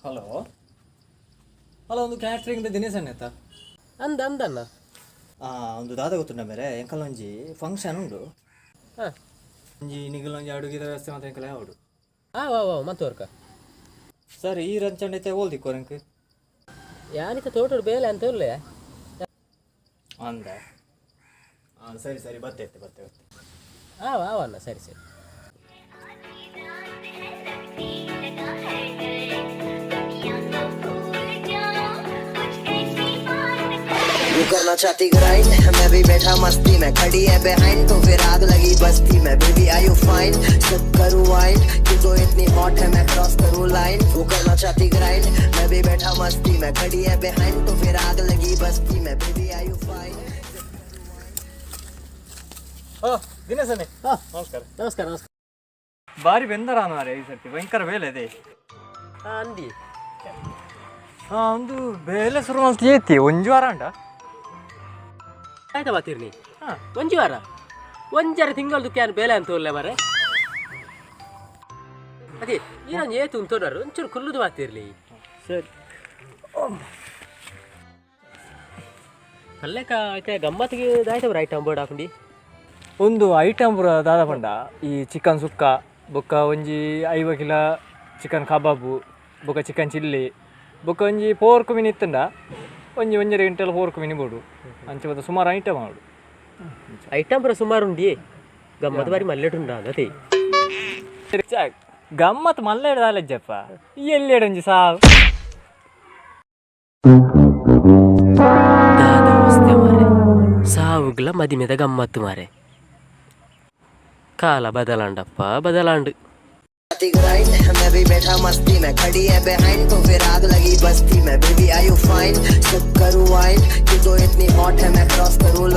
Hello hello, ಒಂದು catering Dinesh ಅಣ್ಣ. ಅಂದ ಅಂದಣ್ಣ. ಒಂದು ದಾದ ಗೊತ್ತುಂಡ ಮೇರೆ, ಎಂಕಲ್ ಒಂಜಿ ಫಂಕ್ಷನ್ ಉಂಡು. ಒಂಜಿ ನಿಗಲ್ ಒಂಜಿ ಅಡುಗೆದ ವ್ಯವಸ್ಥೆ ಮಾತ್ರ ಎಂಕಲ್ ಯಾವಡು. ಆ ವಾ ವಾ, ಮತ್ತೋರ್ಕ. ಸರ್, ಈ ರಂಚಂಡ ಐತೆ ಓಲ್ ದಿಕ್ಕೋರ್ ಎಂಕ್? ಯಾನಿತ ತೋಟೋಡು ಬೇಲೆ ಅಂತ ಉಲ್ಲೆ. ಅಂದ, ಹಾಂ, ಸರಿ ಸರಿ, ಬತ್ತೆ ಇತ್ತೆ, ಬತ್ತೆ ಬತ್ತೆ. ಆ ವಾ ಅಣ್ಣ, ಸರಿ ಸರಿ. तू करना चाहती ग्राइंड, मैं भी बैठा मस्ती में। खड़ी है बिहाइंड तो फिर आग लगी बस्ती में। Baby, I you fine? Sip करूँ वाइन, तू तो इतनी हॉट है, मैं क्रॉस करूँ लाइन। तू करना चाहती ग्राइंड, मैं भी बैठा मस्ती में। खड़ी है बिहाइंड तो फिर आग लगी बस्ती में। Baby, I you fine? Hello Dinesh ಅಣ್ಣೆ. ನಮಸ್ಕಾರ. ನಮಸ್ಕಾರ ನಮಸ್ಕಾರ. ಬಾರಿ ಬೆಂದರ ಮಾರೆ, ಈ ಸರ್ತಿ ಭಯಂಕರ ಬೇಲೆ ಇದೆ. ಹಾಂ, ಅಂದಿ. ಹಾಂ, ಒಂದು ಬೇಲೆ ಶುರು ಮಲ್ತಿ ಏತಿ ಒಂಜಿ ವಾರ ಅಂಡ. ಆಯ್ತಾ, ಬಾತಿರ್ನಿ. ಹಾಂ. ಒಂಜಿ ವಾರ, ಒಂಜಾರ ತಿಂಗಳದಕ್ಕೆ ಯಾನ್ ಬೇಲೆ ಅಂತ ಉಲ್ಲೆ ಮಾರೆ. ಅದೇ ಈರೊಂಜಿ ಏತು ಉಂತೋಡರು, ಒಂಚೂರು ಕುಲ್ಲುದು ಬಾತಿರ್ಲಿ. ಸರಿ. ಅಲ್ಲೇಕ ಐತೆ ಗಮ್ಮತ್ತಿಗೆ ದಾಯ್ತ ಬರ ಐಟಮ್ ಬೋರ್ಡ್ ಹಾಕೊಂಡಿ. ಒಂದು ಐಟಮ್ ಪೂರ ದಾದ ಪಂಡ, ಈ ಚಿಕನ್ ಸುಕ್ಕ, ಬೊಕ್ಕ ಒಂಜಿ 50 ಕಿಲೋ ಚಿಕನ್ ಕಬಾಬು, ಬೊಕ್ಕ ಚಿಕನ್ ಚಿಲ್ಲಿ, ಬೊಕ್ಕ ಒಂಜಿ ಪೋರ್ಕ್ ಮಿನಿ ಇತ್ತಂಡ ಒಂಜಿ ಒಂಜರೆ ಗಂಟೆಲ್ಲ ಪೋರ್ಕ್ ಮಿನಿ ಬೋಡು. ಅಂಚೆ ಬತ್ತ ಸುಮಾರು ಐಟಮ್ ಆವಡು. ಐಟಮ್ ಪೂರ ಸುಮಾರು ಉಂಡಿ, ಗಮ್ಮತ್ ಬಾರಿ ಮಲ್ಲೆಟುಂಡ ಅದೇ. ಗಮ್ಮತ್ ಮಲ್ಲ ದಾಲಜ್ಜಪ್ಪ, ಈ ಎಲ್ಲಿ ಒಂಜಿ ಸಾವು. ದಾದ ಅವಸ್ಥೆ ಮಾರೆ, ಸಾವುಗ್ಲ ಮದಿಮೆದ ಗಮ್ಮತ್ತು ಮಾರೆ. ಕಾಲ ಬದಲಾಂಡಪ್ಪ ಬದಲಾಂಡು. चाहती ग्राइंड, मैं भी बैठा मस्ती में। खड़ी है बिहाइंड तो फिर आग लगी बस्ती में। Baby, I you fine? Sip करूँ वाइन, तू तो इतनी हॉट है, मैं क्रॉस करूँ लाइन।